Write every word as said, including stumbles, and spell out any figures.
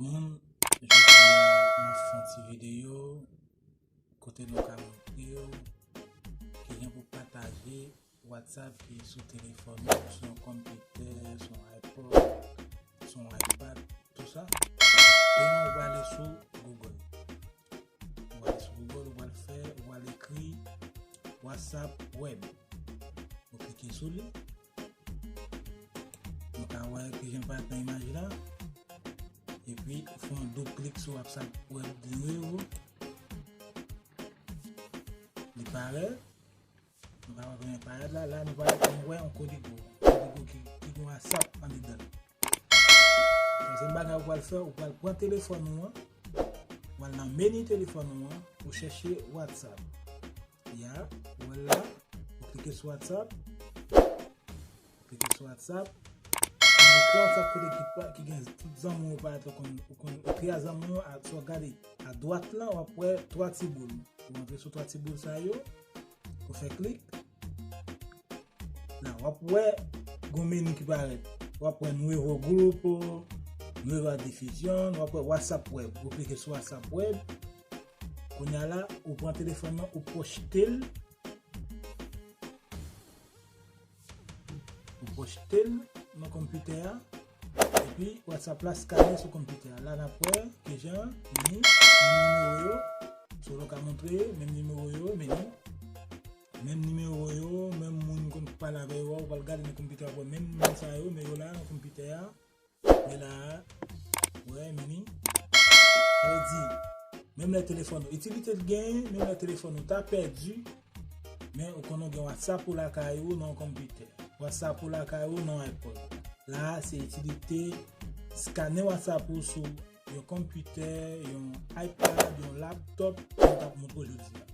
Moun, jodi a n ap fè yon ti videyo kote nou ka montre w kijan pou pataje WhatsApp ki sou telefòn ou, sou yon konpitè, sou yon iPod, sou yon iPad, tou sa. Premye ou prale sou Google. Ou prale sou Google, ou pral fè, ou pral ekri WhatsApp Web. Ou klike sou li. Nou ka wè kijan parèt nan imaj la. Epi, ou fè yon doub klik sou WhatsApp Web de nouvo. Li parèt. Nou ka wè kijan parèt la. La, nou pa nou wè yon kodigo. Kodigo ki, ki gen WhatsApp andedan l. Dezyèm bagay ou pral fè, ou pral pran telefòn ou an. Ou al nan meni telefòn ou an, ou chèche WhatsApp. Ya, ou wè l la, ou klike sou WhatsApp. Klike sou WhatsApp. Ou klike WhatsApp kote ki, pa- ki gen tout zanmi ou parèt ou konn, ou konn ekri a zanmi ou, a, si w gade a dwat lan, w ap wè twa ti boul. Ou antre sou twa ti boul sa yo, ou fè klik. La, w ap wè gon meni ki parèt. W ap wè nimewo gwoup, nimewo a difizyon, w ap wè WhatsApp Web. Ou klike sou WhatsApp Web. Kounye a la, ou pran telefòn nan, ou pwochte l. Ou pwochte l nan konpitè a. Epi, WhatsApp la skane sou konpitè a. La, n ap wè kijan ni menm nimewo yo. Sou nou ka montre menm nimewo yo, meni. Menm nimewo yo, menm moun konn pale avè yo, ou pral gade nan konpitè a, w ap wè menm moun sa yo, men yo la nan konpitè a. Men la, wè, meni. Sa vle di, menm lè telefòn ou, itilite l genyen, menm lè telefòn ou ta pèdi, men ou konnen w gen WhatsApp ou lakay ou nan yon konpitè. WhatsApp ou lakay ou nan yon iPod. La, se itilite skane WhatsApp ou sou yon konpitè, yon iPad, yon laptop, mwen t ap montre w jodi a.